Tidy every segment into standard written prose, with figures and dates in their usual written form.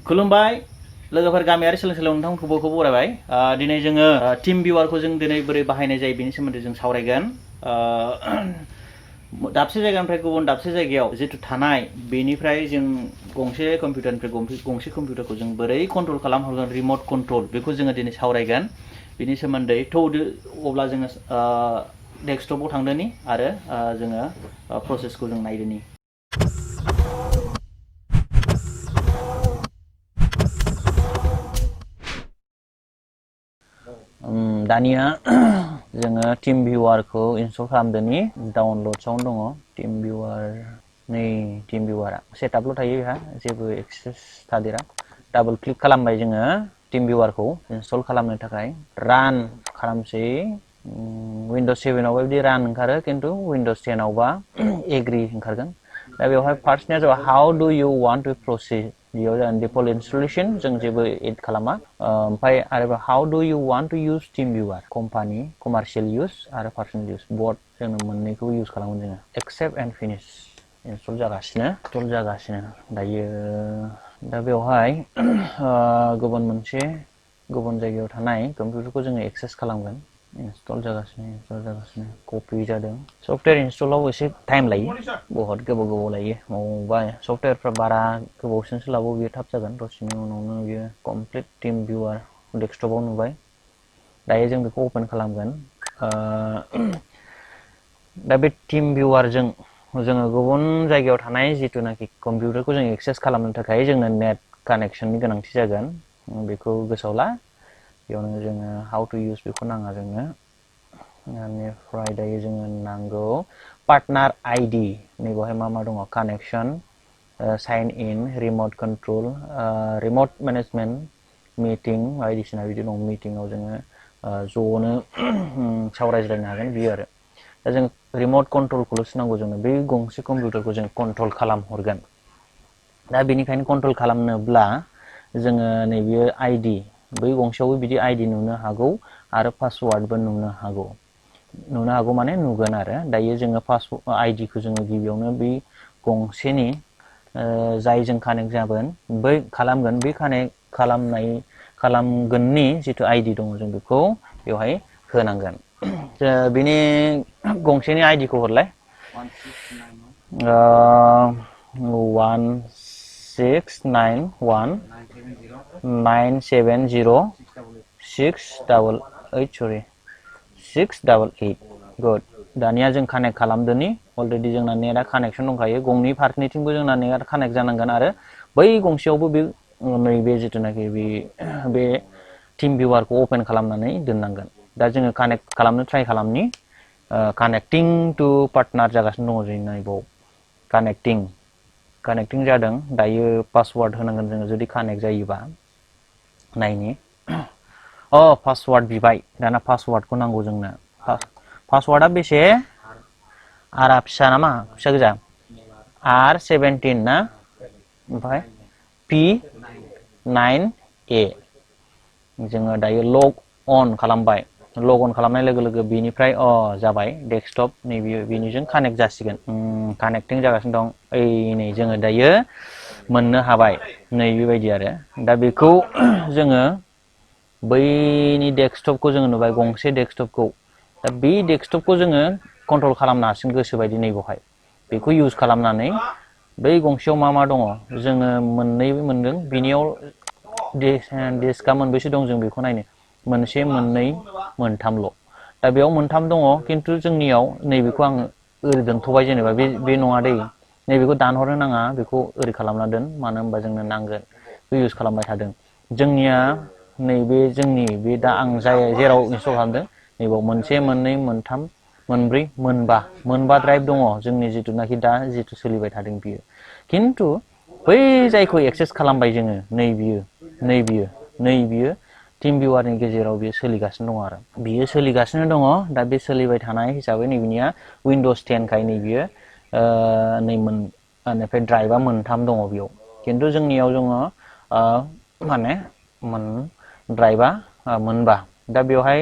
खुलुमबाय लोगोफोर गामियारि सोलोंसालियाव नोंथांमोनखौबो बरायबाय दिनै जोङो टीम भिउआरखौ जों दिनै बोरै बाहायनाय जायो बेनि सोमोन्दै जों सावरायगोन दाबसे जायगानिफ्राय गुबुन दाबसे जायगायाव जिथु थानाय बेनिफ्राय जों गंसे कम्पिउटारनिफ्राय गंसे कम्पिउटारखौ जों बोरै कन्ट्रल खालामहरगोन रिमट कन्ट्रल बेखौ जोङो दिनै सावरायगोन बेनि सोमोन्दै अब्ला जोङो डेस्कटपआव थांदोनि आरो जोङो प्रसेसखौ जों नायदोनि दानिया जोङो टीम भिउआरखौ इनस्टल खालामदोनि डाउनलड्सआवनो दङ टीम भिउआर नै टीम भिउआरा सेटआपल' थायो बेहा जेबो एक्सेस थादेरा डाबल क्लिक खालामबाय जोङो टीम भिउआरखौ इनस्टल खालामनो थाखाय रान खालामसै विंडोज 7 आवबा बिदि रान ओंखारो खिन्थु विंडोज 10 आवबा एग्री ओंखारगोन दा बेवहाय फार्स्टनिया जाबाय how do you want two प्रसिड बेयाव जागोन डिफल्ट इनस्टलेशन जों जेबो एड खालामा ओमफ्राय आरोबाव how do you want to use TeamViewer company commercial use आरो पार्सनेल इउज बथ जोङो मोननैखौ इउज खालामगोन जोङो एक्सेप्ट एन्ड फिनिश इनस्टल जागासिनो दायो दा बेवहाय गुबुन जायगायाव थानाय कम्पिउटारखौ जोङो एक्सेस खालामगोन इनस्टल जागासिनो कपि जादों सफ्टवेयर इनस्टलाव एसे टाइम लायो बहुत गोबाव लायो मावबा सफ्टवेयरफ्रा बारा गोबावसिनसो लाबो बियो थाब जागोन दसेनि उनावनो बियो कमप्लिट टीम भिउआर डेस्कटपआव नुबाय दायो जों बेखौ अपेन खालामगोन दा बे टीम भिउआरजों जोङो गुबुन जायगायाव थानाय जिथुनाखि कम्पिउटारखौ जों एक्सेस खालामनो थाखाय जोंनो नेट कानेक्सननि गोनांथि जागोन बेखौ गोसोआव ला बेयावनो जोङो हाउ टु इउज बेखौ नाङा जोंनो बेनिफ्राय दायो जोङो नांगौ पार्टनार आइडि नैबेवहाय मा दङ connection sign in remote control remote management meeting बायदिसिना बिदि दं मिटिङाव जोङो ज'नो सावरायज्लायनो हागोन बियो आरो दा जों रिमट कन्ट्रलखौल'सो नांगौ जोंनो बै गंसे कम्पिउटारखौ जों कन्ट्रल खालामहरगोन दा बेनिखायनो कन्ट्रल खालामनोब्ला जोङो नैबे आइडि बै गंसेयावबो बिदि आइडि नुनो हागौ आरो पासवार्डबो नुनो हागौ माने नुगोन आरो दायो जोङो आइडिखौ जोङो गिबियावनो बै गंसेनि जायजों कानेक्ट जागोन बै खालामगोन बै कानेक्ट खालामगोननि जिथु आइडि दङ जों बेखौ बेवहाय होनांगोन बिनि गंसेनि आइडिखौ हरलाय 688 गुड दानिया जों कानेक्ट खालामदोनि अलरेडि जोंना नेटआ कानेक्सन दंखायो गंनै फारनैथिंबो जोंना नेटआ कानेक्ट जानांगोन आरो बै गंसेयावबो बे नैबे जिथुनाखि बे टीम भिउआरखौ अपेन खालामनानै दोननांगोन दा जोङो कानेक्ट खालामनो ट्राइ खालामनि कानेक्टिं टु पार्टनार जागासिनो दङ जोंना नैबाव कानेक्टिं जादों दायो पासवार्ड होनांगोन जोङो जुदि कानेक्ट जायोबा नायनि पासवार्ड बिबाय दाना पासवार्डखौ नांगौ जोंनो पासवार्डआ बेसे आरा फिसा नामा फिसा गोजा R17 ना ओमफ्राय P9A जोङो दायो लग अन खालामबाय लग अन खालामनाय लोगो लोगो बेनिफ्राय जाबाय डेस्कटप नैबे बेनिजों कानेक्ट जासिगोन कानेक्टिं जागासिनो दं नै जोङो दायो मोननो हाबाय नै बेबायदि आरो दा बेखौ जोङो बैनि डेस्कटपखौ जोङो नुबाय गंसे डेस्कटपखौ दा बे डेस्कटपखौ जोङो कन्ट्रल खालामनो हासिगोन गोसोबायदि नैबेवहाय बेखौ इउज खालामनानै बै गंसेयाव मा दङ जोङो मोननै मोनदों बिनियाव डेस्कआ मोनबेसे दं जों बेखौ नायनो मोनसे मोननै मोनथामल' दा बेयाव मोनथाम दङ खिन्थु जोंनियाव नैबेखौ आङो ओरै दोनथ'बाय जेनेबा बे नङा दै नैबेखौ दानहरनो नाङा बेखौ ओरै खालामना दोन मानो होनबा जोंनो नांगोन बेखौ इउज खालामबाय थादों जोंनिया नैबे जोंनि बे दा आं जेराव इनस्टल खालामदों नैबाव मोनसे मोननै मोनथाम मोनब्रै मोनबा द्राइभ दङ जोंनि जिथुनाखि दा जिथु सोलिबाय थादों बियो खिन्थु बै जायखौ एक्सेस खालामबाय जोङो नै बियो टीम भिउआरनि गेजेराव बियो सोलिगासिनो दङ आरो बियो सोलिगासिनो दङ दा बे सोलिबाय थानाय हिसाबै नैबेनिया विंड'ज 10 खाय नै बियो बेनिफ्राय ड्राइभआ मोनथाम दङ बेयाव खिन्थु जोंनियाव दङ ड्राइभआ मोनबा दा बेवहाय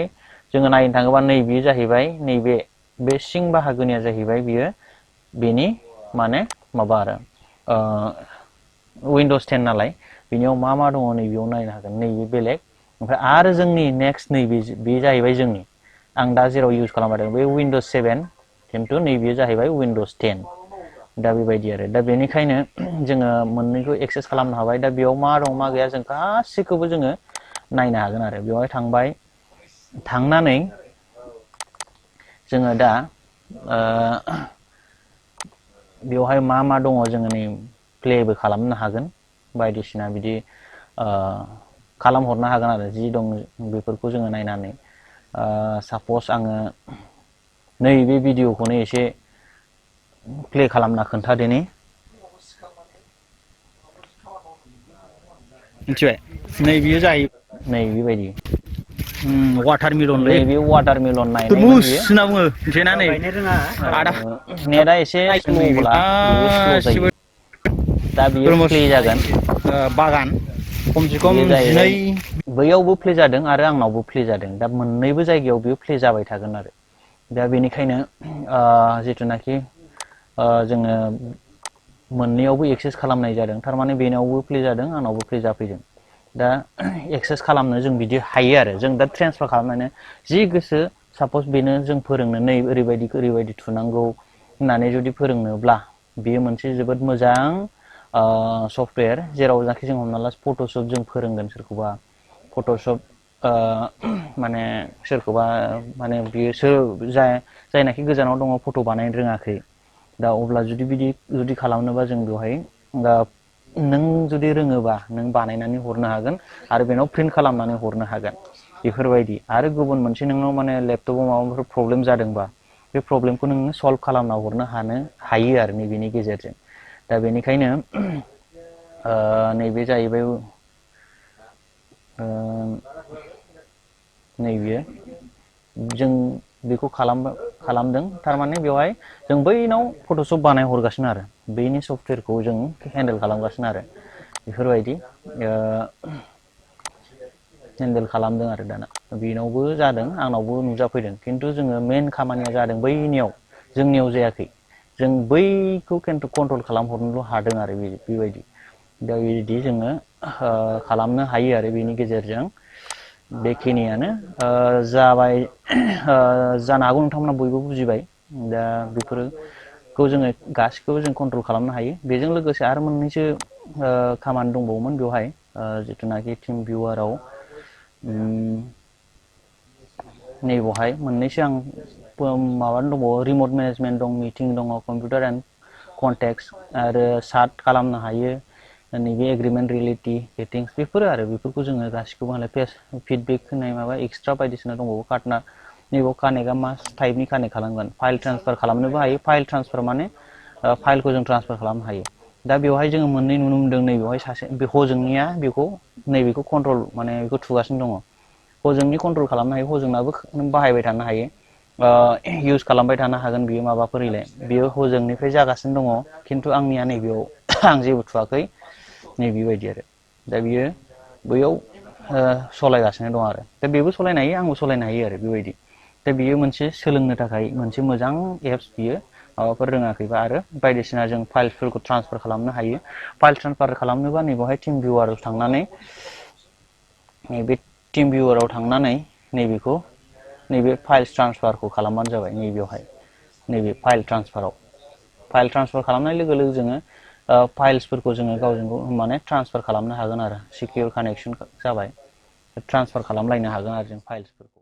जोङो नायनो थाङोबा नैबे जाहैबाय नैबे सिं बाहागोनिया जाहैबाय बियो बेनि माबा आरो उइन्ड'ज 10 नालाय बिनियाव मा मा दङ नैबेयाव नायनो हागोन नैबे बेलेग ओमफ्राय आरो जोंनि नेक्स्ट नैबे बे जाहैबाय जोंनि आं दा जेराव इउज खालामबाय दं बे उइन्ड'ज 7 खिन्थु नैबेयो जाहैबाय उइन्ड'ज 10 दा बेबायदि आरो दा बेनिखायनो जोङो मोननैखौ एक्सेस खालामनो हाबाय दा बेयाव मा दं मा गैया जों गासैखौबो जोङो नायनो हागोन आरो बेवहाय थांबाय थांनानै जोङो दा बेवहाय मा मा दङ जोङो नै प्लेबो खालामनो हागोन बायदिसिना बिदि खालामहरनो हागोन आरो जि दं बेफोरखौ जोङो नायनानै सापस आङो नैबे भिडिअखौनो एसे प्ले खालामना खोन्थादोनि मिथिबाय नैबेयो जायो नै बेबायदि वाटारमेलनलै नैबे वाटारमेलन नायनायमोन बियो होनना बुङो मिथिबायना नै आदा नेटआ एसे स्ल'ब्ला बेबो स्ल' जायो दा बियो प्ले जागोन बागान खमसे खम 12 बैयावबो प्ले जादों आरो आंनावबो प्ले जादों दा मोननैबो जायगायाव बियो प्ले जाबाय थागोन आरो दा बेनिखायनो जिथुनाखि जोङो मोननैयावबो एक्सेस खालामनाय जादों थारमाने बेनावबो प्ले जादों आंनावबो प्ले जाफैदों दा एक्सेस खालामनो जों बिदि हायो आरो जों दा ट्रेन्सफार खालामनानै जि गोसो सापस बेनो जों फोरोंनो नै ओरैबायदि थुनांगौ होननानै जुदि फोरोंनोब्ला बेयो मोनसे जोबोद मोजां सफ्टवेर जेराव जाखि जों हमना ला फट'शप जों फोरोंगोन सोरखौबा फट'शप माने सोरखौबा माने बियो जायनाखि गोजानाव दङ फट' बानायनो रोङाखै दा अब्ला जुदि खालामनोबा जों बेवहाय नों जुदि रोङोबा नों बानायनानै हरनो हागोन आरो बेनाव प्रिन्ट खालामनानै हरनो हागोन बेफोरबायदि आरो गुबुन मोनसे नोंनाव माने लेपटपाव माबाफोर प्रब्लेम जादोंबा बे प्रब्लेमखौ नोङो सल्भ खालामना हरनो हायो आरो नैबेनि गेजेरजों दा बेनिखायनो नैबे जाहैबाय नैबेयो जों बेखौ खालामदों थारमाने बेवहाय जों बैनाव फट'शप बानाय हरगासिनो आरो बेनि सफ्टवेरखौ जों हेन्डेल खालामगासिनो आरो बेफोरबायदि हेन्डेल खालामदों आरो दाना बेनावबो जादों आंनावबो नुजाफैदों खिन्थु जोङो मेन खामानिया जादों बैनियाव जोंनियाव जायाखै जों बैखौ खिन्थु कन्ट्रल खालामहरनोल' हादों आरो बेबायदि दा बिदि जोङो खालामनो हायो आरो बेनि गेजेरजों बेखिनियानो जाबाय जानो हागौ नोंथांमोना बयबो बुजिबाय दा बेफोरखौ जोङो गासिखौबो जों कन्ट्रल खालामनो हायो बेजों लोगोसे आरो मोननैसो खामानि दंबावोमोन बेवहाय जिथुनाखि टिम भिउवाराव नैबावहाय मोननैसो आं माबानो दंबावो रिमट मेनेजमेन्ट दं मिटिं दङ कम्पिउटार एन्ड कन्टेक्ट आरो सार्ट खालामनो हायो नैबे एग्रिमेन्ट रियेलिटि सेटिंस बेफोरो आरो बेफोरखौ जोङो गासिखौबो मालाय फिडबेक होनाय माबा एक्सट्रा बायदिसिना दंबावो पार्टनार नैबाव कानेक्टआ मा टाइपनि कानेक्ट खालामगोन फाइल ट्रान्सफार खालामनोबो हायो फाइल ट्रान्सफार माने फाइलखौ जों ट्रान्सफार खालामनो हायो दा बेवहाय जोङो मोननै नुनो मोनदों नैबेवहाय सासे हजोंनिया नैबेखौ कन्ट्रल माने बेखौ थुगासिनो दङ हजोंनि कन्ट्रल खालामनो हायो हजोंनाबो नों बाहायबाय थानो हायो इउस खालामबाय थानो हागोन बियो माबाफोरलाय बियो हजोंनिफ्राय जागासिनो दङ खिन्थु आंनिया नैबेयाव आं जेबो थुवाखै नैबेबायदि आरो दा बियो बैयाव सालायगासिनो दं आरो दा बेबो सालायनो हायो आंबो सालायनो हायो आरो बेबायदि दा बियो मोनसे सोलोंनो थाखाय मोनसे मोजां एप्स बियो माबाफोर रोङाखैबा आरो बायदिसिना जों फाइल्सफोरखौ ट्रान्सफार खालामनो हायो फाइल ट्रान्सफार खालामनोबा नैबेवहाय टिम भिउवाराव थांनानै नैबे टिम भिउवाराव थांनानै नैबेखौ नैबे फाइल्स ट्रान्सफारखौ खालामबानो जाबाय नैबेयावहाय नैबे फाइल ट्रान्सफार खालामनाय लोगो लोगो जोङो फाइल्सफोरखौ जोङो गावजों गाव माने ट्रान्सफार खालामनो हागोन आरो सिकिउर कानेक्सन जाबाय ट्रान्सफार खालामलायनो हागोन आरो जों फाइल्सफोरखौ